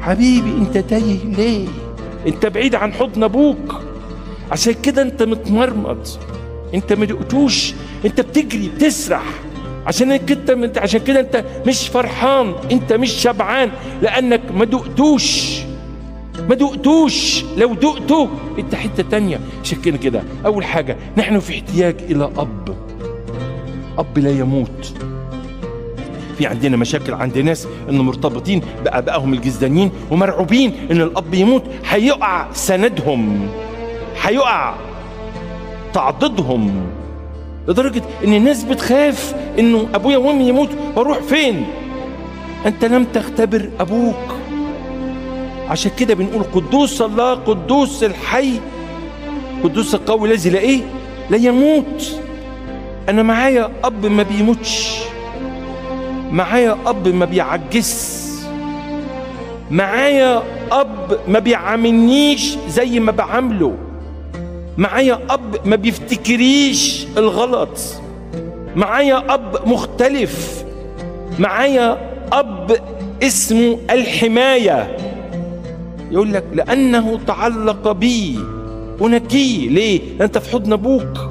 حبيبي انت تايه ليه؟ انت بعيد عن حضن ابوك، عشان كده انت متمرمط، انت ما دقتوش، انت بتجري بتسرح، عشان كده انت مش فرحان، انت مش شبعان، لانك ما دقتوش، ما دقتوش. لو دقته انت حتة تانية. عشان كده اول حاجة نحن في احتياج الى اب، اب لا يموت. في عندنا مشاكل عند ناس انه مرتبطين بابائهم الجزدانيين ومرعوبين ان الاب يموت، هيقع سندهم، هيقع تعضدهم، لدرجة ان الناس بتخاف انه ابويا وامي يموت واروح فين؟ انت لم تختبر ابوك. عشان كده بنقول قدوس الله، قدوس الحي، قدوس القوي الذي لا ايه؟ لا يموت. انا معايا اب ما بيموتش، معايا اب ما بيعجزش، معايا اب ما بيعاملنيش زي ما بعامله، معايا اب ما بيفتكريش الغلط، معايا اب مختلف، معايا اب اسمه الحماية. يقول لك لأنه تعلق بي أنجيه. ليه؟ أنت في حضن أبوك.